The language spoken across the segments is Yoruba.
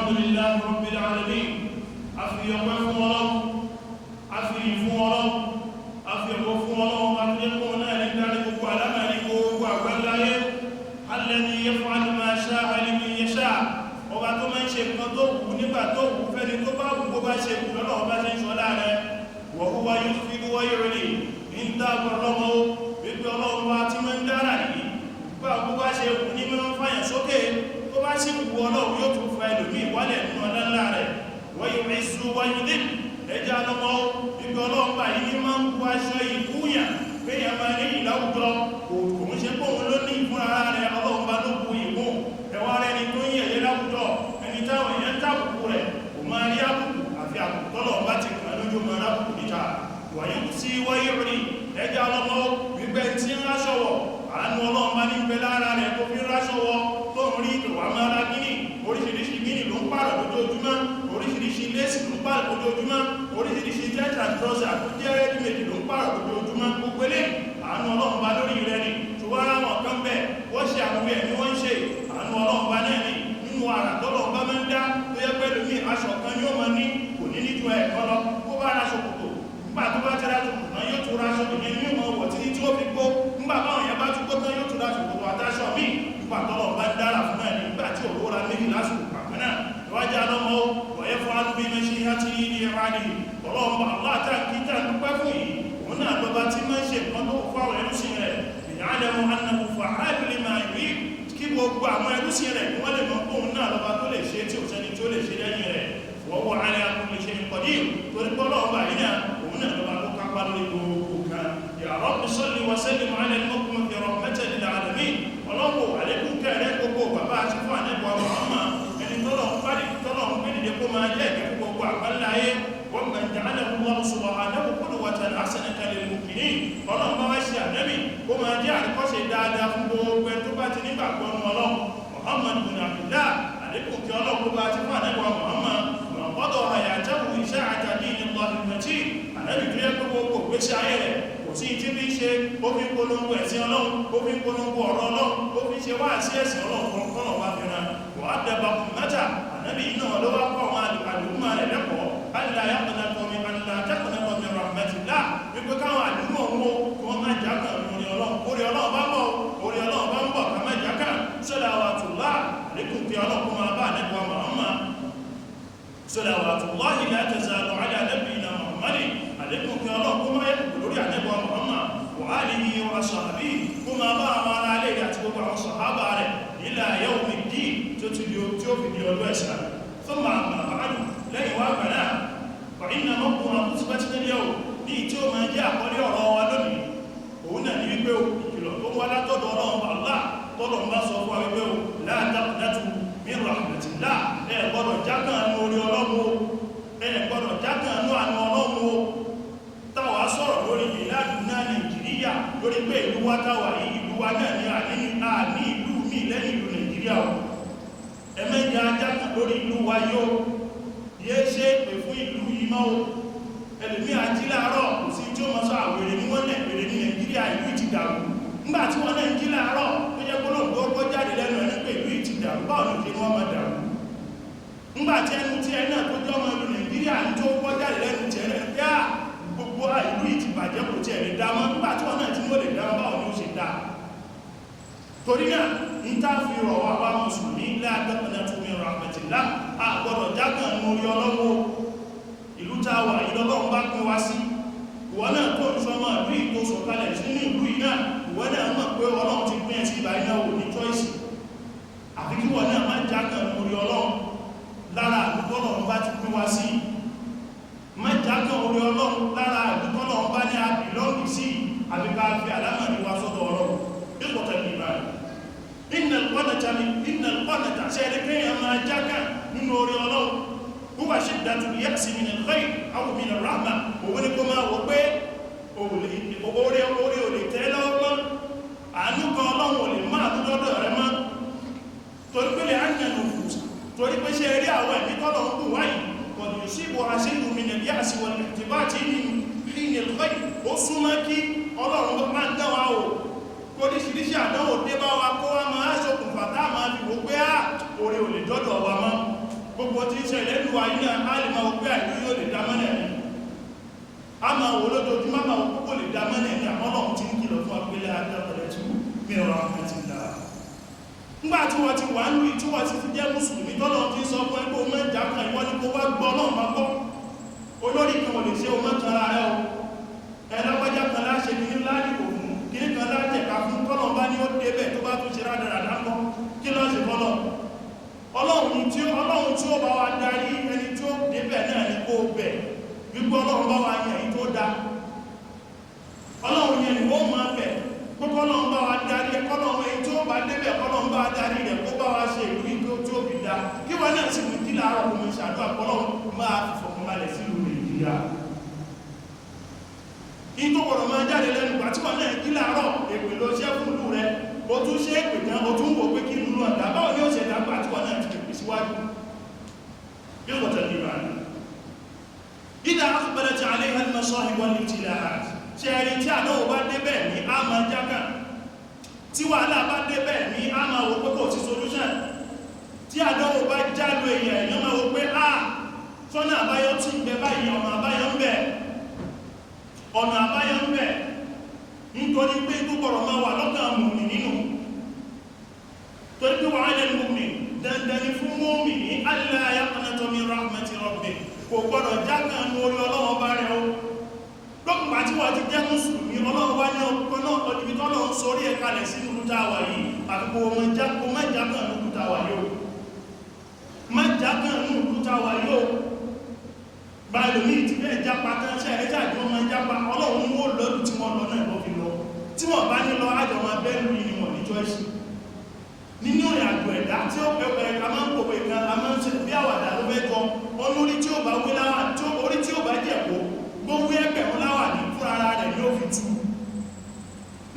Alhamdulillahi rabbil alamin. A fi ọpẹ́ fún Ọlọ́run, a fi ìyìn fún Ọlọ́run, a fi ọ̀pọ̀ fún Ọlọ́run, a fi ẹkùn náà ní dárí gbogbo alámàrí gbogbo àgbáláyé. Alladhi yaf'alu ma sha'a liman yasha'. Ọba tó máa ń ṣe nǹkan tó wù nígbà tó wù fẹ́ni tó bá wù, bó bá ṣe wù lọ́nà ọba ṣe ń sọ láàrẹ. Wa huwa yukhfidu wa yu'li. Ń dáàbò lọ́mọ wípé Ọlọ́run wa tí máa ń dára yìí, gbà bó bá ṣe wù ní máa ń fàyàn sókè, tó bá sì wù Ọlọ́run yóò tún fa ẹlòmíì wálẹ̀ nínú ọlá ńlá rẹ̀. Wa yu'izzu wa yudhill. Ẹjá lọ́mọ wípé Ọlọ́run bá yìí ní máa ń bu aṣọ ìfúnyà péyàn máa ní ìláwùjọ, kò ń ṣe pé òun ló ní ìfúnra rẹ̀, Ọlọ́run bá ló bu ìmú ẹwà rẹ̀ ni tó ń yẹ̀yẹ́ láwùjọ. Ẹni táwọn èèyàn tàbùkù rẹ̀ kò máa rí àbùkù, àfi àbùkù tọ́lọ̀ bá ti kàn lójú máa rábùkù níta. Wàyí sí wáyé rí. Ẹjá lọ́mọ wípé tí ń ráṣọwọ̀, àánú Ọlọ́run bá ní bẹ lára rẹ̀ tó fi ń ráṣọwọ̀, tó ń rí ìwà máa ra gíní, oríṣiríṣi gíní ló ń pààrọ̀ lójoojúmọ́, oríṣiríṣi léèsì ló ń pààrọ̀ lójoojúmọ́, oríṣiríṣi jet and trouser tó jẹ́ ready-made ló ń pààrọ̀ lójoojúmọ́. Gbogbo ilé àánú Ọlọ́run bá lórí rẹ̀ ni. Ṣùgbọ́n ara wọn kan bẹ̀ wọ́n ṣe àwọn ẹ̀ ní wọ́n ń ṣe, àánú Ọlọ́run bá náà ní nínú àrà tọ́lọ́run bá máa ń dá, tó yẹ pẹ́lú ní aṣọ kan ní ó máa ní, kò ní ní ju ẹ̀kan lọ. Kó bá ra ṣòkòtò, nígbà tó bá ti ra ṣòkòtò náà, yóò tún ra aṣọ ìyẹn ní ọmọ wọ̀ títí tí ó fi gbó. Nígbà báwọn yẹn bá tún gbó tán, yóò tún ra ṣòkòtò àtàṣọ míì. Nígbà tọ́lọ́run bá ń dára fún náà ní nígbà tí òróró ra méjì lásìkò pàpẹ́ náà ìwájú alọ́mọ wọ̀nyẹ́ fún alúbí mẹ́ṣí láti ní ìrádì. Ọlọ́run bá aláàtà kí tá ń dúpẹ́ fún yìí, òun náà lọba tí máa ń ṣe nǹkan tó fún àwọn ẹrúsìn rẹ̀. Ìyáàlẹ́mú annahu fa'alu lima yurid. Kí gbogbo àwọn ẹrúsìn rẹ̀ kí wọ́n lè mọ̀ pé òun náà lọba tó lè ṣe tí ò sẹ́ni tí ó lè ṣe lẹ́yìn rẹ̀. Wa huwa ala kulli shay'in qadir. Torí pé Ọlọ́run bá yìí náà, òun náà lọba tó kápá lórí gbogbo kan. Ya Rabbi salli wa sallim ala al-mab'uthi rahmatan lil alamin. Ọlọ́run, àlékún kẹrẹ gbogbo bàbá àti fún ànẹ́bùwà Muhammad, ẹni tọ́lọ̀ ń bá tọ́lọ̀ ń gbé dìde kó máa jẹ́ ìkẹ́ fún gbogbo àgbáláyé. Wa man ja'alahu Allahu subhanahu qudwatan hasanatan lil mu'minin. Ọlọ́run bá wá ṣe ànẹ́bì kó máa jẹ́ àríkọ́ṣe dáadáa fún gbogbo ẹni tó bá ti nígbàgbọ́ nínú Ọlọ́run. Muhammad bin Abdullah, àlékún kí Ọlọ́run kó bá ti fún ànẹ́bùwà Muhammad. Qada hayatahu isha'ata dinillahi al-matin. Ànẹ́bì tó yẹ pé gbogbo ìgbésí ayé rẹ̀, kò sí tí fi ṣe, ó fi polongo ẹ̀sìn Ọlọ́run, ó fi polongo ọ̀rọ̀ Ọlọ́run, ó fi ṣe wá sí ẹ̀sìn Ọlọ́run kọ́nà wá fi ran wà á dẹba mẹ́ta. Ànábì iná ló wá kọ́ àwọn àlùmọ́ rẹ̀ lẹ́kọ̀ọ́ alla yaqnatu min alla taqnatu min rahmatillah, wípé káwọn àlùmọ́ wọn kí wọ́n má jákàn orí Ọlọ́run. Orí Ọlọ́run bá ń bọ̀, orí Ọlọ́run bá ń bọ̀, ká má jákàn. Salawatullah, àlékún kí Ọlọ́run kó máa bá ànẹ́bùwà Muhammad. Salawatullahi la tazalu ala nabiyyina Muhammadin. Àlékún kí Ọlọ́run kó máa yẹ lórí ànẹ́bùwà Muhammad, wa alihi wa ashabihi, kó máa bá àwọn ará alẹ́ rẹ̀ àti gbogbo àwọn sàhábà rẹ̀, ila yawmiddin, tó ti di tí ó fi di ọdún ẹ̀san. Thumma amma ba'du. Lẹ́yìn wá gbà náà, fa inna mawdu'a khutbatina al-yawm, ní tí ó máa jẹ́ àkọlé ọ̀rọ̀ wa lónìí, òun náà ní wípé ìkìlọ̀ tó wá látọ̀dọ̀ Ọlọ́run Allah, tọ́lọ̀ ń bá sọ fún wa wípé o la taqnatu min rahmatillah, ẹ gbọ́dọ̀ jákàn ní orí Ọlọ́run o, ẹ gbọ́dọ̀ jákàn ní àánú Ọlọ́run o. Táwa sọ̀rọ̀ lórí ìlànà Nàìjíríà, lórí pé ìlú wa táwà yìí, ìlú wa náà ní àní ìlú mi lẹ́yìn ìlú Nàìjíríà o. Ẹ̀mẹ́jẹ ajákan lórí ìlú wa yóò yé ṣe pè fún ìlú yìí mọ́ o. Ẹlòmí àjí láàárọ̀, kò sí tí ó mọ́ sọ, àwèrè ní wọ́n lẹ̀ ní Nàìjíríà, ìlú ti dàrú. Nígbà tí wọ́n náà ń jí láàárọ̀, tó jẹ́ gbólóhùn tó kọ́ jáde lẹ́nu ẹni pé ìlú ti dàrú, báwọn ní òṣèlú wọn máa dàrú? Nígbà tí ẹnu tí ẹ náà tó jọ́ ọmọ ìlú Nàìjíríà ní tó kọ́ jáde lẹ́nu tí ẹ lẹ́nu pé à gbogbo ìlú yìí ti bàjẹ́, kò tiẹ̀ lè dá mọ́. Nígbà tí wọ́n náà tí wọ́n lè dá mọ́, báwọn ní ó ṣe dá? Torí náà ń tá fi rọ̀ wá wá mùsùlùmí, la taqnatu min rahmatillah, a gbọ́dọ̀ jákàn ní orí ọlọ́wọ́. Ìlú tá wà ìlọ́lọ́run bá pín wá sí, ìwọ náà tó ń sọmọ ìlú yìí tó sọ̀kalẹ̀ sínú ìlú yìí náà, ìwọ náà mọ̀ pé Ọlọ́run ti pín ẹ sí ìbá iná, wò ní choice, àfi kí wọ́n náà má jákàn ní orí Ọlọ́run lára àdúgbọ́lọ́run bá ti pín wá sí. Má jákàn orí Ọlọ́run lára àdúgbọ́lọ́run bá ní àbìlọ́ǹgì sí, àbí ká fi àlámọ̀rí wa sọ́dọ̀ Ọlọ́run. Ìpọ̀tẹ̀ ìbáyìí, inna al-qanata, ṣe ẹni kéèyàn máa jákàn nínú orí Ọlọ́run, huwa shiddatul ya'si min al-khayr aw min ar-rahma. Òun ni kó máa wò pé orí orí ò lè tẹ́ lọ́wọ́ mọ́, àánú kan Ọlọ́run ò lè máa tó dọ́dọ̀ rẹ mọ́. Torí pé lè á yàn nufus, torí pé ṣe rí àwọn ẹ̀mí tọ́lọ̀ ń bù wáyìí, qad yusibuha shay'un min al-ya'si wal-ihtibati min hin al-khayr. Ó súnmọ́ kí Ọlọ́run máa ń dán wa o, oríṣiríṣi àdánwò dé bá wa, kó wá máa ṣokùnfà tá máa fi wò pé á orí ò lè dọ́dọ̀ wa mọ́. Gbogbo tí ń ṣẹlẹ̀ lù wáyé náà, á lè máa wò pé àìlú yóò lè dá mọ́lẹ̀ ní. A máa wò lójoojúmọ́, máa wò púpọ̀ lè dá mọ́lẹ̀ ní. Àmọ́ Ọlọ́run ti ń kìlọ̀ fún apẹ́lẹ́ adábọ̀lẹ̀ tí mi rọra fún ti dá. Nígbà tí wọ́n ti wà ń lù tí wọ́n ti fi jẹ́ mùsùlùmí, tọ́lọ́ ti sọ fún ẹgbẹ́ ọmọ ìjà kan, ìwọ́n ni kó wá gbọ́ Ọlọ́run bá gbọ́. Olórí kan ò lè ṣe ọmọ tara rẹ o. Ẹlọ́gbẹ́já kan láṣẹ kìíní ládìbò fún, kìíní kan látẹ̀ka fún, tọ́lọ̀ bá ní ó débẹ̀ tó bá tún ṣe rádaràdá ńkọ́, kí ló ṣe fọ́lọ̀? Ọlọ́run tí ó bá wa darí ẹni tí ó débẹ̀ náà ni kó bẹ̀ wípé Ọlọ́run bá wa yàn èyí tó dá. Ọlọ́run yẹn ni ó máa bẹ̀ pé kọ́lọ́run bá wa darí, kọ́lọ́run èyí tí ó bá débẹ̀ kọ́lọ́run bá wa darí rẹ̀ kó bá wa ṣe ìlú yìí tí ó fi dá. Kí wọn náà sì mú kí láàárọ̀ kó máa ṣàdúrà kọ́lọ́run máa fi fọkànbalẹ̀ sílùú Nàìjíríà. Ìtò gbọ́dọ̀ máa jáde lẹ́nu gbà tí wọ́n náà kí láàárọ̀, èpè ló ṣẹ́ fún ìlú rẹ̀, o tún ṣe èpè tán, o tún wò pé kí ìlú náà dá. Báwo ni ó ṣe dàgbà tí wọ́n náà ti pèpè síwájú? Yóò wọ́n tẹ̀lé ìbá ní. Ìdá àfẹ́bẹ̀rẹ̀ tí alẹ́ ìhàn náà sọ́hìn wọ́n ní tìlà àti ṣe ẹni tí àdánwò bá débẹ̀ ní a máa jákà, tí wàhálà bá débẹ̀ ní a máa wò pé kò sí solution, tí àdánwò bá jálu èèyàn, èèyàn máa wò pé a sọ́nà àbáyọ tí ń bẹ báyìí, ọ̀nà àbáyọ ń bẹ, ọ̀nà àbáyọ ń bẹ. Nítorí pé gbọ́gbọ̀rọ̀ máa wà lọ́kàn mùmí nínú, torí pé wà á mùmí dandan ni fún mùmí ní alla yaqnata min rahmati rabbih, kò gbọ́dọ̀ jákàn ní orí Ọlọ́run bá rẹ̀ o. Lókùnbà tí wọ́n ti jẹ́ mùsùlùmí, Ọlọ́run wá ní ọkọ̀ náà ọdíbi tọ́lọ́run sórí ẹ̀ kalẹ̀ sínú lúta wà yìí, àfi kó má jákàn ní lúta wà yóò, má jákàn ní lúta wà yóò. Báyìí ní ti bẹ́ẹ̀ jápa tán, ṣe ẹ̀rẹ́ jáde wọ́n máa jápa. Ọlọ́run ní ó lọ́dún tí wọ́n lọ náà lọ́ fi lọ, tí wọ́n bá ní lọ ájọ máa bẹ́ẹ̀ lù ní wọ̀n ní choice. Nínú ìrìn àjò ẹ̀dá tí ó pẹ́pẹ́ a máa ń pòwe kan, a máa ń ṣe bí àwàdà ló fẹ́ jọ wọn, lórí tí ó bá wé láwà, tí orí tí ó bá jẹ̀kó gbówó ẹgbẹ̀rún láwà ní fún ara rẹ̀ ní ó fi tú.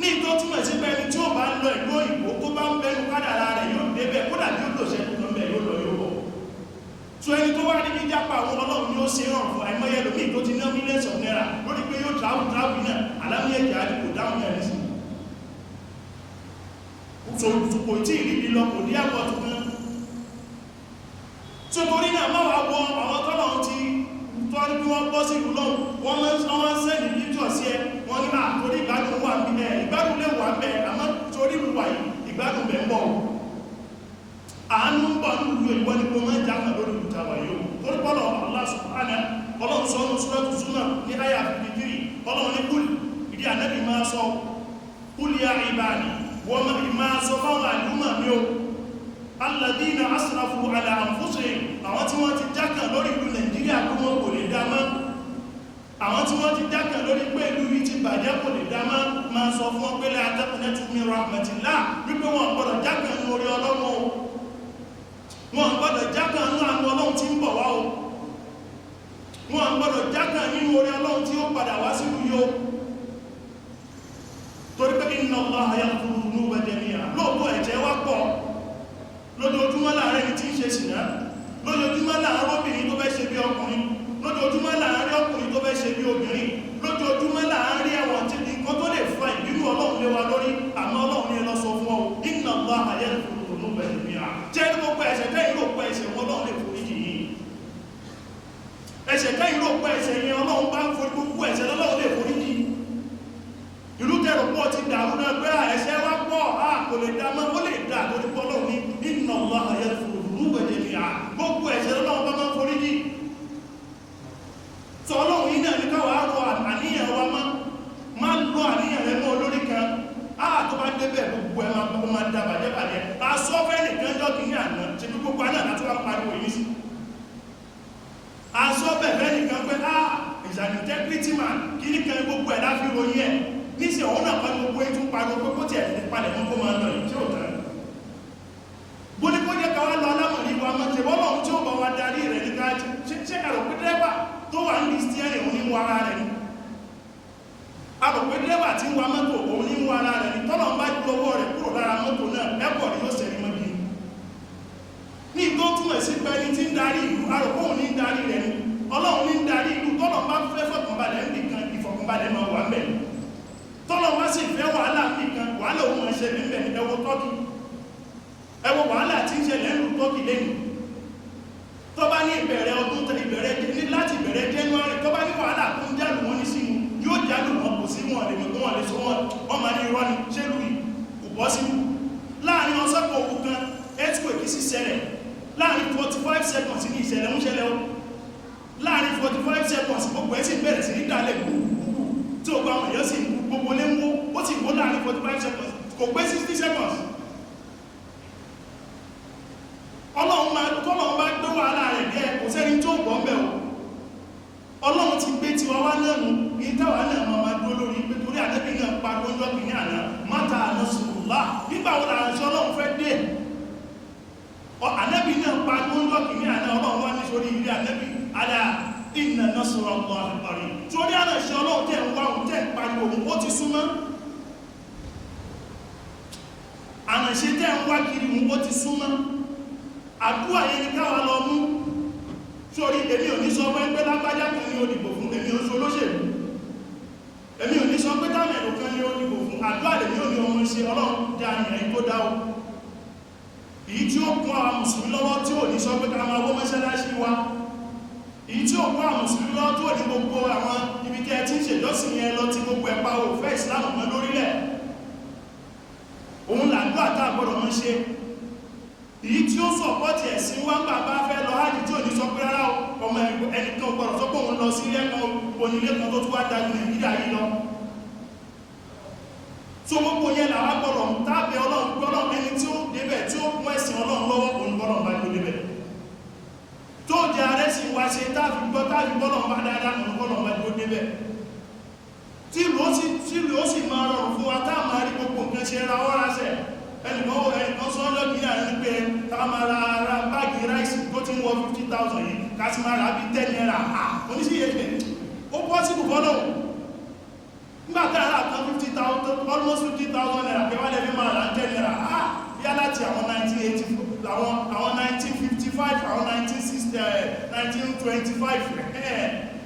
Ní tó túmọ̀ sí pé ẹni tí ó bá ń lọ ìlú òyìnbó tó bá ń bẹnu kádàrá rẹ̀ yóò débẹ̀, kódà bí ó lò ṣẹ́kù kan bẹ̀ yóò lọ yóò bọ̀. So ẹni tó wá níbi jápa àwọn Ọlọ́run ni ó ṣe ràn fún. Àìmọye ẹlòmíì tó ti ná millions of naira lórí pé yóò travel travel náà, alámúyẹ̀jẹ̀ àdìpò dáhùn náà nísìnyí. So kò tí ìrírí lọ, kò ní àpọ̀ tó kan. So torí náà má wàá wọ àwọn tọ́lọ̀ ti tọ́rí bí wọ́n bọ́ sí ìlú lọ́hùn, wọ́n máa ń sẹ́ni píktọ̀ sí ẹ, wọ́n ní àtorí ìgbádùn wà ń bẹ, ìgbádùn lè wà ń bẹ, àmọ́ torí ìlú wà yìí ìgbádùn bẹ̀ ń bọ̀, àánú ń bọ̀ nílùú. Ìwọ ni kò máa ń jákàn lórí ìlú tàwa yìí o, torí pọ́lọ̀ Allah subhanahu, Ọlọ́run sọ ọ́nù Suratu Zumar ní àyà 53, Ọlọ́run ní kúlì ìdí ànábì máa sọ, kúlì ya ibadi, wọ́n máa sọ fáwọn àlúmọ̀ mi o, alladhina asrafu ala anfusihim, àwọn tí wọ́n ti jákàn lórí ìlú Nàìjíríà pé wọ́n kò lè dá mọ́, àwọn tí wọ́n ti jákàn lórí pé ìlú yìí ti bàjẹ́ kò lè dá mọ́, máa sọ fún wọn pé la taqnatu min rahmatillah, wípé wọn gbọ́dọ̀ jákàn lórí Ọlọ́run o, wọn gbọ́dọ̀ jákàn ní àwọn Ọlọ́run tí ń bọ̀ wá o, wọn gbọ́dọ̀ jákàn nínú orí Ọlọ́run tí ó padà wá sínú yóò, torí pé inna Allaha yaghfiru dhunuba jami'a. Lóòótọ́ ẹ̀jẹ̀ wá pọ̀ lójoojúmọ́, láàrin ẹni tí ń ṣe ṣìnà, lójoojúmọ́ láàrin obìnrin tó fẹ́ ṣe bí ọkùnrin, lójoojúmọ́ láàrin ọkùnrin tó fẹ́ ṣe bí obìnrin, lójoojúmọ́ láàrin ẹ̀wọ̀n tí nǹkan tó lè fa ìbínú Ọlọ́run lé wa lórí. Àmọ́ Ọlọ́run ní ẹ lọ sọ fún ọ, inna Allaha yaghfiru dhunuba jami'a, jẹ́ ní gbogbo ẹ̀ṣẹ̀ tẹ́yìn rò pé ẹ̀ṣẹ̀ wọn Ọlọ́run lè forí jì yín, ẹ̀ṣẹ̀ tẹ́yìn rò pé ẹ̀ṣẹ̀ yẹn Ọlọ́run bá ń forí gbogbo ẹ̀ṣẹ̀ lọ́lọ́run lè forí jì. Ìlú tẹ̀rọ pọ̀ ti dàrú náà pé ẹ̀ṣẹ̀ wá pọ̀, a kò lè dá mọ́, ó lè dá, torí pé Ọlọ́run ní inna Allaha yaghfiru dhunuba jami'a, gbogbo ẹ̀ṣẹ̀ lọ́lọ́run bá máa ń forí jì. Sọ Ọlọ́run yìí náà ní káwàá rọ àníyàn wa mọ́, má lọ àníyàn rẹ mọ́ olórí kan, a tó bá débẹ̀ gbogbo ẹ̀ máa da bàjẹ́bàjẹ́. Asọ́fẹ́ nìkan jọ́ kìíní àná ṣe bí gbogbo àná láti wá ń pariwo yìí sí. Asọ́bẹ̀fẹ́ nìkan pé a is an integrity man, kìíní kan gbogbo ẹ̀ láfi ròyìn ẹ̀ níṣẹ́ òun náà pariwo gbogbo ètò pariwo pé kó tiẹ̀ ti palẹ̀ mọ́ kó máa lọ yìí tí ò tán. Bó ní kó jẹ́ ká wá lọ alámọ̀rí wa mọ́ ṣe bọ́lọ̀ tí ó bá wa darí rẹ̀ ní ká ṣe ẹ̀rọ pé dírẹ́bà tó wà ní steering òun ní wọ ara rẹ̀ ni. Àrò pé dírẹ́bà tí ń wa mọ́tò òun ní wọ ara rẹ̀ ni, tọ́lọ̀ ń bá ju ọwọ́ rẹ̀ kúrò lára mọ́tò náà ẹ̀pọ̀ ni yóò ṣẹ̀rí mọ́ bí. Ní tó túmọ̀ sí pé ẹni tí ń darí ìlú, àrò pé òun ní ń darí rẹ̀ ni, Ọlọ́run ní ń darí ìlú. Tọ́lọ̀ ń bá fẹ́ fọkànbalẹ̀ ń bìkan, ìfọkànbalẹ̀ máa wà ń bẹ̀. Tọ́lọ̀ bá sì fẹ́ wàhálà nìkan, wàhálà òun máa ṣẹlẹ̀ ń bẹ̀ ní. Ẹ wo Tọ́kì, ẹ wo wàhálà tí ń ṣẹlẹ̀ ń lu Tọ́kì lẹ́nu. Tó sì ṣẹlẹ̀ láàrin 45 seconds ní ìṣẹ̀lẹ̀ ń ṣẹlẹ̀ ó. Láàrin 45 seconds, gbogbo ẹ̀ sì bẹ̀rẹ̀ sí ní dálẹ̀ gbogbo tí ó gba àwọn èèyàn sì gbogbo lé ń wó. Ó sì wó láàrin 45 seconds, kò pé 60 seconds. Ọlọ́run máa tọ́lọ́run bá gbé wàhálà rẹ̀ bí ẹ, kò sẹ́ni tó gbọ́ mẹ́ o. Ọlọ́run ti gbé tiwa wá náà nù ní táwa náà máa dúró lórí pé torí àdébí náà pariwo ń jọ́kì ní àná mátà àná sùúrùlá, nígbà wo làrán ṣe Ọlọ́run fẹ́ dé? Ànábì náà pariwo ń jọ́kì ní àná. Ọlọ́run wá ní sórí ilé ànábì alá inna nasrullahi qarib. Torí àná ṣe Ọlọ́run tẹ̀ ń wá òun tẹ̀ ń pariwo òun, ó ti súnmọ́. Àrànṣe tẹ́ ń wá kiri òun, ó ti súnmọ́. Àdúrà yẹn ni káwa lọ mú sórí. Èmi ò ní sọ pé pé lágbájá kan ní òdìbò fún. Èmi ò sọ olóṣèlú. Èmi ò ní sọ pé támẹ̀lú kan ní òdìbò fún. Àdúrà lèmi ò ní ọmọ ṣe. Ọlọ́run dá ìyàn tó dá o, èyí tí ó kún àwọn mùsùlùmí lọ́wọ́, tí ò ní sọ pé ká máa wó mọ́ṣáláṣí wa, èyí tí ó kún àwọn mùsùlùmí lọ́wọ́, tí ò ní gbogbo àwọn ibi tí ẹ ti ń ṣèjọ́sìn yẹn lọ tí gbogbo ẹ̀pá òfẹ́ ìsìlámù mọ́ lórílẹ̀. Òun làdúrà tá a gbọ́dọ̀ mọ́ ṣe. Èyí tí ó sọ̀pọ̀tì ẹ̀sìn wá ń bà bá fẹ́ lọ hajj, tí ò ní sọ pé rárá, ọmọ ẹnìkan gbọ́dọ̀ sọ pé òun lọ sí ilé kan, onílé kan tó tún wá dájú Nàìjíríà yìí lọ. Tó gbogbo yẹn làwa gbọ́dọ̀ tábẹ̀ Ọlọ́run gbọ́dọ̀ ẹni tí ó débẹ̀, tí ó kún ẹ̀sìn Ọlọ́run lọ́wọ́, òun gbọ́dọ̀ bá gbé débẹ̀, tó jẹ́ ààrẹ sì wá ṣe táàfi gbọ́ táàfi gbọ́dọ̀ bá dáadáa, òun gbọ́dọ̀ bá gbé débẹ̀, tí ìlú ó sì máa rọrùn fún wa, táà máa rí gbogbo nǹkan ṣe ra ọ́rásẹ̀. Ẹnìkan sọ lọ́gbìn náà ní pé ká máa ra ra báàgì ráìsì tó ti ń wọ 50,000 yìí, ká sì máa rà bí 10 naira. Oníṣìyẹ ó possible fọ́lọ́ nígbà tá a rà tán 50,000, almost ₦50,000, pé wọ́n lè fi máa rà 10 naira. Yá láti àwọn 1980, àwọn 1955, àwọn 1960, 1925,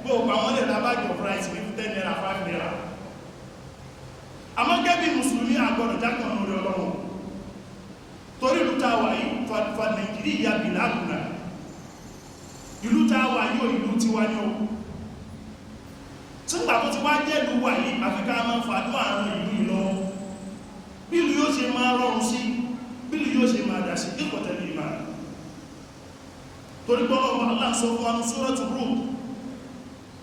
gbogbo àwọn lè ra báàgì of rice ní 10 naira, 5 naira. Àmọ́ gẹ́gẹ́ bí mùsùlùmí, àgbọ̀dọ̀ jákàn lórí Ọlọ́run, torí ìlú tá a wà yìí fa Nàìjíríà bìláàdùnà. Ìlú tá a wà yìí ò, ìlú tiwa ní o. Tígbà tó ti wá jẹ́ ìlú wà yìí, àfi ká máa fàdúrà àrùn ìlú yìí lọ, bí ìlú yóò ṣe máa rọrùn sí, bí ìlú yóò ṣe máa dà sí ìkọ̀tẹ̀lẹ̀ ìmà. Torí gbọ́nà Allah sọ fún wa ní Suratu Rum,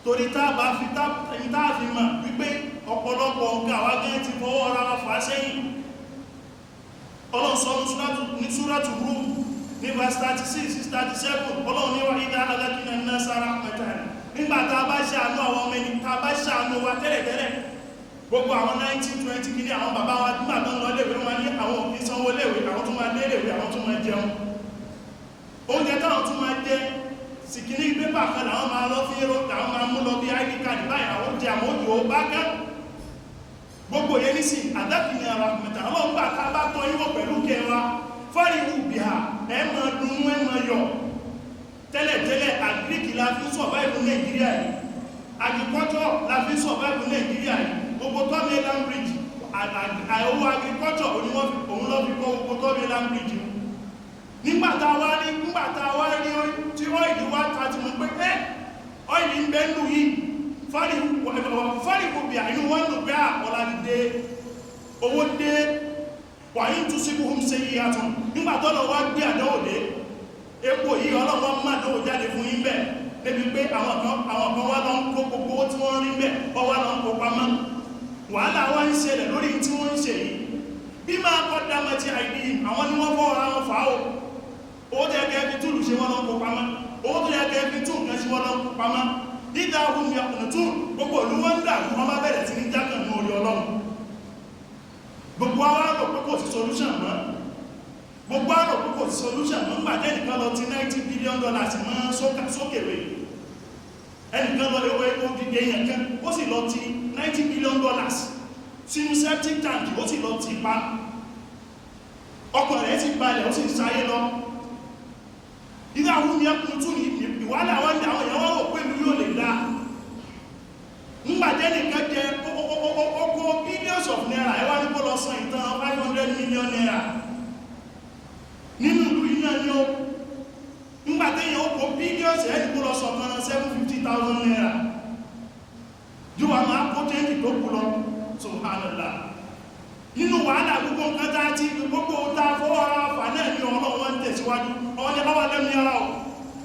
torí tá bá fi tá fi mọ̀ wípé ọ̀pọ̀lọpọ̀ nǹkan àwa gẹ́ ti fọwọ́ ara wa fà á sẹ́yìn. Ọlọ́run sọ ní Suratu Rum ní verse 36, 37. Ọlọ́run ní wa idha adhaqna an-nasa rahmatan, nígbà tá a bá ṣàánú àwọn ọmọ ẹni, tá a bá ṣàánú wa tẹ́lẹ̀tẹ́lẹ̀, gbogbo àwọn 1920 kìíní, àwọn bàbá wa nígbà tó ń lọ léèwé, wọn ní àwọn òfin sanwó léèwé, àwọn tó máa dé léèwé, àwọn tó máa jẹun, oúnjẹ táwọn tún máa jẹ sìkìní pépà kan làwọn máa lọ fi ró, làwọn máa mú lọ bí ID card báyìí, àwọn jẹ àwọn òjò bá gán gbogbo yẹn nísìn. Àdákìní ara mẹ́ta, Ọlọ́run gbà ká bá tọ́ yíwọ̀ pẹ̀lú kẹwa fáríwù bìhà, ẹ máa dunnú, ẹ máa yọ̀. Tẹ́lẹ̀tẹ́lẹ̀, agric la fi ń survive Nàìjíríà yìí, agriculture la fi ń survive Nàìjíríà yìí. Gbogbo Third Mainland Bridge, owó agriculture òun lọ́ fi kọ́ gbogbo Third Mainland Bridge. Nígbà tá a wá rí tí oil wá ta ti mọ̀ pé ẹ́ oil ń bẹ́ nù yìí, fáríwù bìhà, inú wọn nù pé ọ̀la ti dé, owó dé. Wàyí tún sí kúhùn ṣe yí àtún. Nígbà tó lọ wá gbé àdánwò dé, epo yìí, Ọlọ́wọ́ má àdánwò jáde fún yín bẹ́ẹ̀ débi pé àwọn kan wá lọ ń kó gbogbo owó tí wọ́n rí bẹ́ẹ̀, wọ́n wá lọ ń kó pamọ́. Wàhálà wá ń ṣẹlẹ̀ lórí tí wọ́n ń ṣe yìí. Bí máa kọ́ dámọ̀ tí àìdí, àwọn ni wọ́n fọ́ ara wọn fà á o. Owó tó yẹ kẹ́ fi túlù ṣe, wọ́n lọ ń kó pamọ́. Owó tó yẹ kẹ́ fi tún nǹkan ṣe, wọ́n lọ ń kó pamọ́. Dídá ohun yàkùnà tún gbogbo ìlú wọn ń dà, wọ́n bá bẹ̀rẹ̀ sí ní jákàn ní orí Ọlọ́run. Gbogbo wa rò pé kò sí solution mọ́. Gbogbo wa rò pé kò sí solution mọ́. Nígbà tẹ́nìkan lọ ti $90 billion mọ́ sókèwé, ẹnìkan lọ ewé odidi èèyàn kan, ó sì lọ ti $90 billion sínú septic tank, ó sì lọ ti pa, ọkàn rẹ̀ sì balẹ̀, ó sì sáyé lọ. Ilé àwọn omi ẹkùn tún ní ìwálẹ̀ àwọn àwọn èèyàn wọ́n rò pé ìlú yóò lè dá. Nígbà tẹ́nìkan jẹ ọkọ̀ billions of naira, ẹ wá ní kó lọ san ìtàn ₦500 million nínú ìlú yìí náà ni ó. Nígbà tẹ́yìn ó kó billions, ẹ ní kó lọ san kan ₦750,000, yóò wá máa kó change tó kú lọ. Subhanallah. Nínú wàhálà gbogbo nǹkan tá a ti gbogbo tá a fọwọ́ ara fà náà ní Ọlọ́run ń tẹ̀síwájú. tẹ̀síwájú. Ọwọ́ ni ọwọ́ lẹ́nu yàrá o,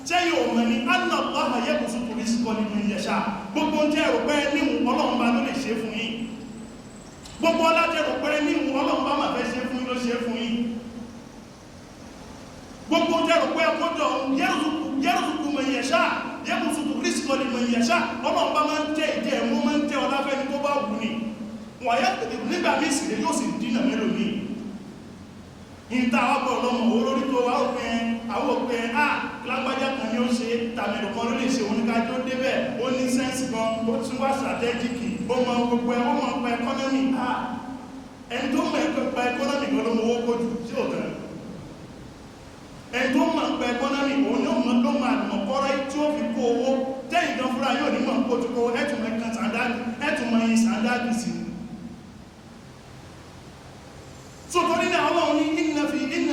ṣé yóò mọ̀ ní anna Allaha yabsutu rizqa liman yasha. Gbogbo ń tẹ́ ẹ̀rọ pé níhùn Ọlọ́run bá ló lè ṣe fún yín, gbogbo ọlá tẹ́ ẹ̀rọ pé níhùn Ọlọ́run bá máa fẹ́ ṣe fún yín ló ṣe fún yín. Gbogbo ń tẹ́ ẹ̀rọ pé ẹkọ́jọ yarzuqu man yasha, yabsutu rizqa liman yasha, Ọlọ́run bá máa ń tẹ́ ìjẹ́ ẹ̀mú, máa ń tẹ́ ọlá fẹ́ni tó bá wù ní. Wọ́n yẹ́ nígbà míì sì lè yóò sì dínà mélòó ìta ọgbọ̀n lọ́mọ olórí tó wá òpin àwọn òpin à lágbájá kan ní ó ṣe tàmìlù kan ló lè ṣe oníkájó débẹ̀, ó ní sẹ́ǹsì kan, ó tún wá strategic, ó mọ gbogbo ẹ, ó mọ pa economy. À ẹni tó mọ̀ pa economy kan ló mọ owó kójú sí òtẹ́. Ẹni tó mọ̀ pa economy òun ní òun ló mọ àlùmọ̀kọ́rọ́ tí ó fi kó owó tẹ́yìn kan fúnra yóò ní mọ̀ kó tó kó ẹ̀tùmọ̀ kan sàndáàdì, ẹ̀tùmọ̀ yìí sàndáàdì sí. So torí náà Ọlọ́run ní inna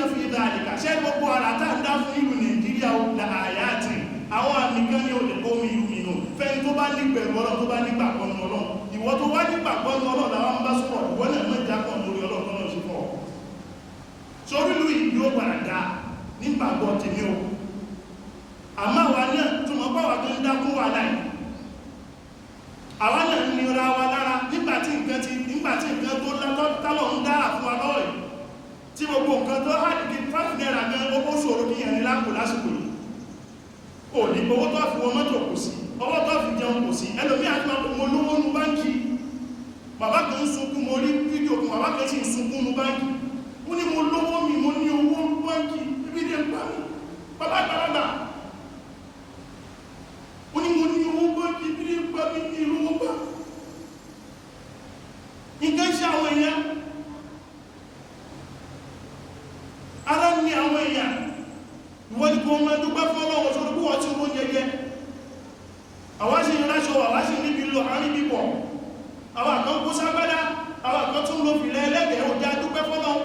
fi dhalika, ṣe gbogbo ara tá ń dá fún ìlú Nàìjíríà ó la àyàtì àwọn àmì kan ní olè kó mi ìlú nù fẹ́ni tó bá nígbẹ̀rù Ọlọ́run, tó bá nígbàgbọ́ nù Ọlọ́run. Ìwọ tó wá nígbàgbọ́ nù Ọlọ́run làwọn ń bá sọ̀rọ̀, ìwọ náà mẹ́ta kan lórí Ọlọ́run tó náà ṣe fọ́. Sórí ìlú yìí yóò padà dá nígbàgbọ́ tèmi o. Àmọ́ àwa náà tó mọ̀ pé àwa tó ń dákún wà láì, àwa náà ń nira wa lára nígbàtí nǹkan ti nígbàtí nǹkan tó látọ́ tálọ̀ ń dára fún wa lọ́wọ́ yìí, tí gbogbo nǹkan tó há kí 5 naira gan owó ṣòro kí yẹn ní lápò lásìkò yìí. Ò ní owó tó fi wọ mọ́tò kò sí, owó tó fi jẹun kò sí. Ẹlòmí àti mo lówó nu báńkì, bàbá kan ń sunkún, mo rí fídíò kan, bàbá kan sì ń sunkún nu báńkì, ó ní mo lówó mi, mo ní owó nu báńkì, ibi dé ń pa mí. Bàbá àgbàlagbà ó ní mo ní owó báńkì, ibi dé ń pa mí, ní ìlú owó bá nǹkan ṣe àwọn èèyàn, ara ní àwọn èèyàn. Ìwọ́n ni kò mọ́ dúpẹ́ fún Ọlọ́run tó rúkú wọ́n tí ó jẹjẹ. Àwọn ṣe ìrìnláṣọ, àwọn ṣe níbi lọ àárín bíbọ̀, àwọn kan kó ságbádá, àwọn kan tún lọ fìlẹ̀ ẹlẹ́gẹ̀ẹ́. Ó já dúpẹ́ fọ́lọ́run.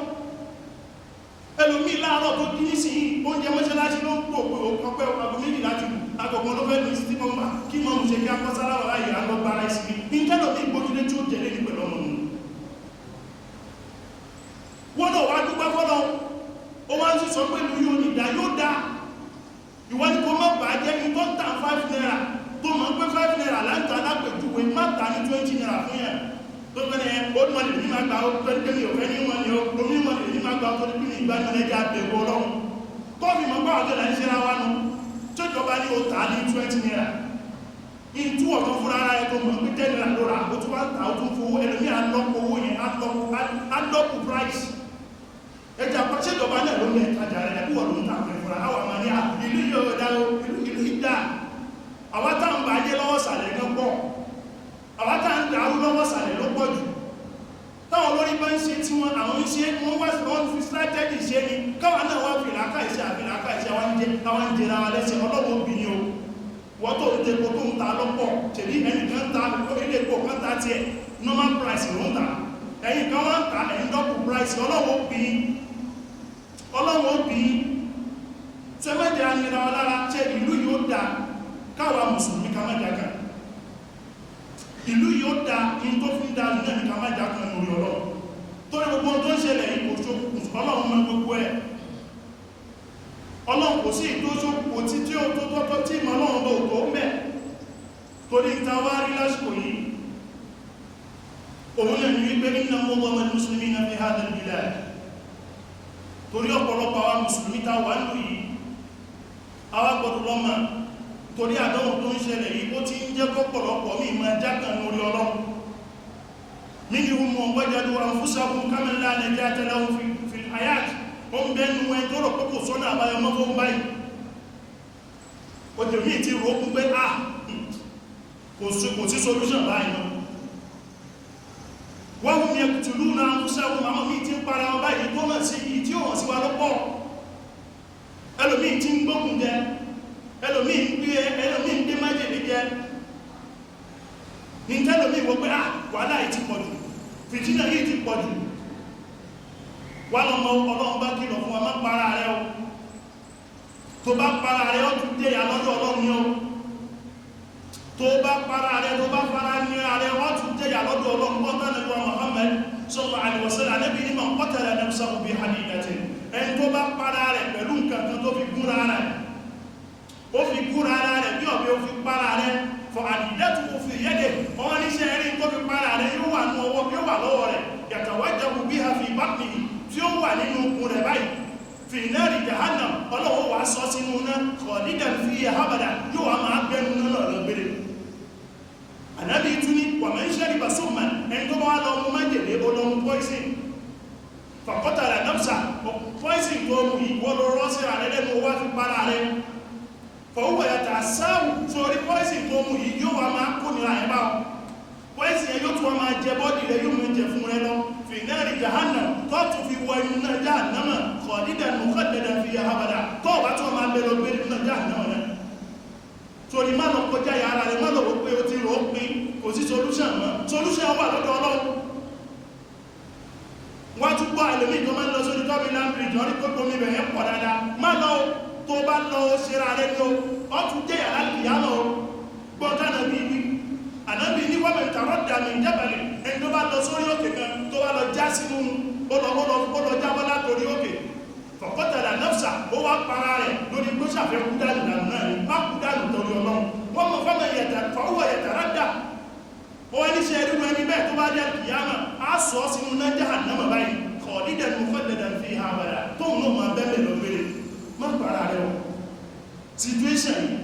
Ẹlòmí láàárọ̀ tó kí ní sí oúnjẹ mọ́ṣáláṣí ló ń pò pé ó kọpẹ́ aago méjìlá ti lù, agogo ló fẹ́ lù sí tí mọ́ kí mọ́ mú ṣe kí akọ́sára wà láyé àlọ́gbára ìsinmi ní tẹ́lòmí ìgbójúlé tí ó jẹ́lé ní pẹ̀lú ọmọ nù. Wọ́n náà wá dúpẹ́ fọ́lọ́run. Ó wá ń sọ pé ìlú yóò ní dá, yóò dá. Ìwọ́n ni kò má bàá jẹ́ ní tó ń tà 5 naira tó mọ̀ pé 5 naira láǹtà lápèjúwe, má tà ní 20 naira fún yẹn tó pẹ́ ní old money ní máa gbà ó, pé mi ò fẹ́ ní money ó, omi money ní máa gbà ó, tó ní pé mi ìgbà ní ẹja bẹ̀rù Ọlọ́run tó fi mọ̀ pé àwọn ọ̀dọ́ là ń ṣe ra wa nu tó jọba ní o tà ní 20 naira ní tú ọ̀tọ̀ fúnra ara ẹ tó mọ̀ pé 10 naira ló rà, ó tún wá ń tà, ó tún fowó ẹlòmíì alọ́pọ̀ owó yẹn, alọ́pọ̀ price. Ẹja ṣèjọba náà ló ní ẹ̀tajà rẹ̀ ẹ̀kú wọ̀ ló ń tà fún ìfúnra àwọn àmà ní ìlú yóò dá o, ìlú ìdá. Àwọn tá ń bàjẹ́ lọ́wọ́ sàlẹ̀ gan pọ̀, àwọn tá ń dàrú lọ́wọ́ sàlẹ̀ ló pọ̀ jù. Táwọn olórí bá ń ṣe tí wọ́n àwọn ń ṣe wọ́n wá wọ́n fi strategy ṣe ni, káwa náà wá fi làákà ìṣe àfi làákà ìṣe àwọn ń jẹra wa lẹ́sẹ̀. Ọlọ́wọ́ bí ni o, wọ́n tó ń tepo tó ń ta lọ́pọ̀ tèmi, ẹnìkan ta ilé epo kan ta tiẹ̀ normal price ló ń ta, ẹ̀yìn kan wọ́n ń ta ẹ̀yìn double price. Ọlọ́wọ́ bí, ọlọ́wọ́ bí sẹ́mẹ́jẹ̀ anira wa lára. Ṣe ìlú yóò dá káwa mùsùlùmí ká má jákà, ìlú yóò dá in tó fi ń dá náà ní ká má jákà lórí Ọlọ́run. Torí gbogbo tó ń ṣẹlẹ̀ yìí kò ṣókùnkùn, Ọlọ́run mọ̀ gbogbo ẹ̀. Ọlọ́run kò sí ìtó ṣókùnkùn tí tí ó tó tọ́tọ́ tí ìmọ̀ Ọlọ́run bó tó mẹ́. Torí ta wá rí lásìkò yìí òun náà ní wípé inna mu'dhama al-muslimina fi hadha al-bilad, torí ọ̀pọ̀lọpọ̀ àwọn mùsùlùmí ta wà nù yìí àwa gbọ́dọ̀ lọ́mà. Torí àdánwò tó ń ṣẹlẹ̀ yìí ó ti ń jẹ́ kọ́pọ̀lọpọ̀ mí ma jákàn lórí Ọlọ́run. Minhum man wajadu anfusahum kaman la najata lahum fil hayat. Ó ń bẹ́nu ẹ tó rò pé kò sọ́nà àbáyọ mọ́ fún báyìí. Ó tèmí ti rò ó kún pé ah kò sí solution báyìí náà. Wọ́n mú yaqtuluna anfusahum, àwọn míì ti ń para wọn báyìí tó hàn sí yìí tí ó hàn sí wa lọ́pọ̀. Ẹlòmíì ti ń gbókùn jẹ, ẹlòmíì ń gbé, ẹlòmíì ń gbé májèlé jẹ. Ní tẹ́lòmíì wọ́n pé ah wàhálà yìí ti pọ̀ jù, fìtínà yìí ti pọ̀ jù. Wà lọ́mọ Ọlọ́run bá kìlọ̀ fún wa, má para rẹ o. Tó bá para rẹ ó tún dé ìyà lọ́dọ̀ Ọlọ́run ni o. Tó bá para rẹ, tó bá fara ní ara rẹ, wọ́n tún jẹ́ ìyà lọ́dọ̀ Ọlọ́run. Bọ́tà nípa Muhammad sallallahu alaihi wasallam, Ànábì ní man qatala nafsahu bi hadidatin, Ẹni tó bá para rẹ̀ pẹ̀lú nǹkan kan tó fi gúnra rẹ̀, ó fi gúnra ara rẹ̀ bí ọ̀bẹ, ó fi para rẹ̀, fọ àdìdẹ́tù kò fi yẹ́dẹ̀ ọwọ́ níṣẹ́ rí tó fi para rẹ̀, yóò wà ní ọwọ́, yóò wà lọ́wọ́ rẹ̀, yàtàwájàwù bí ha fi bátìlì, tí ó wà nínú okun rẹ̀ báyìí, fi nari jahannam, ọlọ́wọ́ wà sọ sínú náà, khalidan fi abada, yóò wà máa gbẹ́nu náà lọ gbére. Ànábì tún ní wà máa ń ṣẹ́rí basúmà, ẹni tó bá wá lọ mú májèlé, ó lọ mú poison, faqatala nafsa, poison tó mú ìwọ́ lọ rọ́ sí ààrẹ lẹ́nu, wá fi para rẹ̀, fọwọ́ yàtà sáwù, sórí poison tó mú yìí yóò wá máa kó nira ẹ̀ bá ọ, poison yẹn yóò tún wá máa jẹ bọ́dì rẹ, yóò máa jẹ fún rẹ lọ, fi nari jahannam, tó tún fi wọ inú náà jahannama, khalidan mukhalladan fiha abada, tó bá tún máa bẹ lọ gbé nínú náà jahannama náà. Torí má lọ kọjá yàrá rẹ, má lọ wò pé o ti rò ó pin, kò sí solution mọ́. Solution wà lọ́dọ̀ Ọlọ́run. Wọ́n tún gbọ́ ẹlòmíì tó máa ń lọ sórí Third Bridge, wọ́n rí pé omi bẹ̀rẹ̀ pọ̀ dáadáa. Má lọ o, tó bá lọ ó ṣera rẹ ní o, ọ tún jẹ́ yàrá kìyàmọ́ o. Gbọ́n tánà bí wí, ànábì ní wọ́n mẹ́ta rọ́dà mi jábàlẹ̀, ẹni tó bá lọ sórí òkè kan, tó bá lọ já sínú, ó lọ jábọ́ látòrí òkè, fọ̀kọ́tàlà nafsa, ó wá para rẹ̀ lórí kó ṣàfẹ́ kú dànù dànù náà ni, má kú dànù torí Ọlọ́run. Wọ́n mọ̀ fọ́mọ yẹ̀tà fọwọ́ yẹ̀tà rádà, ó wá níṣẹ́ irú ẹni bẹ́ẹ̀, tó bá dé kìyàmà, á sọ ọ́ sínú náà jahannama báyìí, khalidan mukhalladan fiha abada, tóun náà máa bẹ́ẹ̀ lọ gbére. Má para rẹ̀ o. Situation yìí,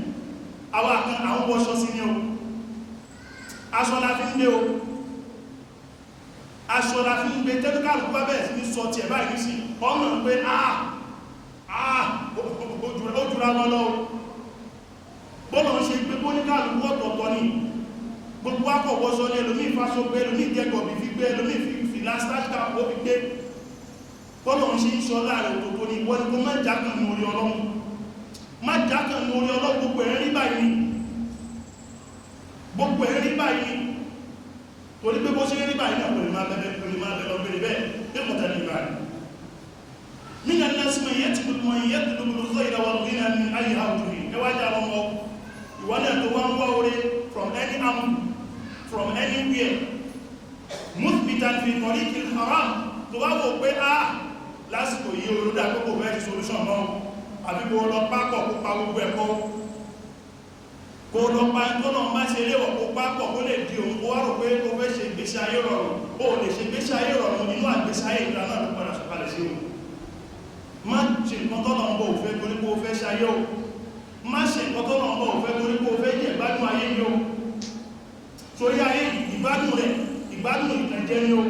àwọn kan àwọn wọṣọ sí ní o, aṣọ la fi ń gbé o, aṣọ la fi ń gbé. Tẹ́lúkàlù bá bẹ̀rẹ̀ sí ní sọ tí ẹ̀ báyìí sí ọmọ pé ah ah, ó jùra wọn lọ. Bọ́lọ̀ ń ṣe gbé bóníkàlù ọ̀tọ̀ọ̀tọ̀ ni, gbogbo akọ̀wọ́sọ ní ẹlòmí ìfàṣọ gbé, ẹlòmí ìjẹgọ̀bì fi gbé, ẹlòmí ìfìlà stáṣkà ó fi gbé. Bọ́lọ̀ ń ṣe ń sọ láàrin òtòtò ní ìwọ́n ni kó má jákàn ní orí Ọlọ́run, má jákàn ní orí Ọlọ́run. Gbogbo ẹ̀ rí báyìí, gbogbo ẹ̀ rí báyìí, torí pé bó ṣe rí báyìí náà kò lè máa bẹ̀rẹ̀, kò lè máa bẹ̀rẹ̀ ọgbẹ̀rẹ̀ bẹ́ẹ̀ ẹ̀kọ́ta ní báyìí. من الناس من يطلب الخير والغنى من أي أوجه. Ẹwà jẹ́ àwọn ọmọ ìwọ náà tó wá ń wá oore from any angle, from anywhere, muthbitan fi tariqil haram, tó wá wò pé ah, lásìkò yìí olódà gbogbo fẹ́ ti solution mọ́, àbí kó lọ pápọ̀ kó pa gbogbo ẹ̀kọ́, kó lọ pa tó náà má ṣe léwọ̀, kó pápọ̀ kó lè di òun, kó wá rò pé ó fẹ́ ṣe ìgbésí ayé rọrùn. Ó lè ṣe ìgbésí ayé rọrùn, inú àgbésí ayé ìlànà náà ló padà sọ̀kalẹ̀ sí o. Má ṣe nǹkan tọ́nà ń bọ̀ òfẹ́ torí pé ó fẹ́ ṣayé o. Má ṣe nǹkan tọ́nà ń bọ̀ òfẹ́ torí pé ó fẹ́ jẹ ìgbádùn ayé yìí o. Torí ayé, ìgbádùn rẹ̀, ìgbádùn ìtànjẹ ni o.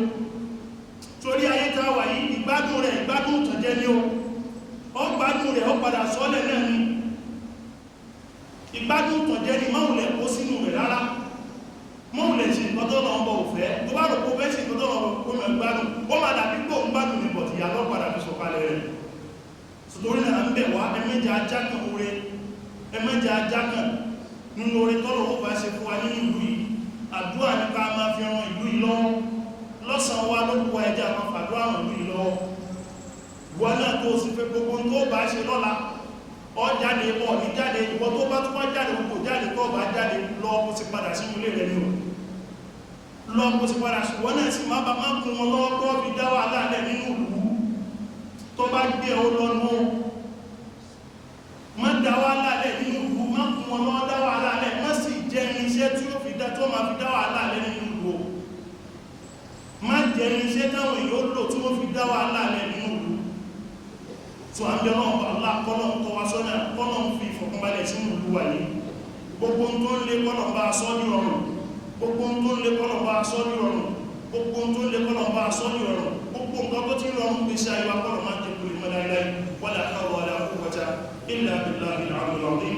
Torí ayé tá a wà yìí, ìgbádùn rẹ̀, ìgbádùn ìtànjẹ ni o. Ó gbádùn rẹ̀, ó padà sọ́lẹ̀ náà ni. Ìgbádùn ìtànjẹ ni, máwùlẹ̀ kó sínú rẹ̀ rárá. Máwùlẹ̀ ṣe nǹkan tọ́nà ń bọ̀ òfẹ́ tó bá rò pé ó fẹ́ ṣe nǹkan tọ́nà ń bọ̀ gbádùn, ó máa dàbí pé òun gbádùn ní bọ̀tìyà lọ́ padà fi sọ̀kalẹ̀ rẹ̀. Torí náà ń bẹ̀ wá, ẹmẹ́jà ajá kan oore, ẹmẹ́jà ajá kan nínú oore tọ́lọ̀ ó bá ṣe fún wa nínú ìlú yìí. Àdúrà ní ká máa fi ran ìlú yìí lọ́wọ́. Lọ́sàn wa ló kú wa, ẹjẹ́ àwọn fàdúrà ràn ìlú yìí lọ́wọ́. Ìwọ náà tó sì fẹ́ gbogbo tó bá ṣe lọ́la, ọ jáde ọ ní jáde, ìwọ tó bá tún wá jáde, gbogbo jáde tó bá jáde lọ, kó sì padà sínú ilé rẹ ní o, lọ kó sì padà sí. Ìwọ náà sì má bá má kún wọn lọ́wọ́ kó fi dá wàhálà lẹ̀ nínú ìlú. Tó bá gbé ọ lọ́nu, má dá wàhálà lẹ̀ nínú ìlú, má kún wọn lọ́wọ́ dá wàhálà lẹ̀, má sì jẹ́ irinṣẹ́ tí ó fi dá tó máa fi dá wàhálà lẹ̀ nínú ìlú o. Má jẹ́ irinṣẹ́ táwọn èèyàn lò tí wọ́n fi dá wàhálà lẹ̀ nínú ìlú. Tó à ń bẹ náà Allah, kọ́lọ̀ ń tọ́ wa sọ́nà, kọ́lọ̀ ń fi ìfọ̀kànbalẹ̀ sínú ìlú wa yìí. Gbogbo tó ń lé, kọ́lọ̀ ń bá a sọ́ ní rọrùn. Gbogbo tó ń lé, kọ́lọ̀ ń bá a sọ́ ní rọrùn. Gbogbo tó ń lé, kọ́lọ̀ ń bá a sọ́ ní rọrùn. Gbogbo nǹkan tó ti ń rọrùn gbèsè ayé wa, kọ́lọ̀ máa ń jẹ́ kúrò mọ́ láíláí. Wala hawla wala quwwata illa billahi al-aliyyil azim.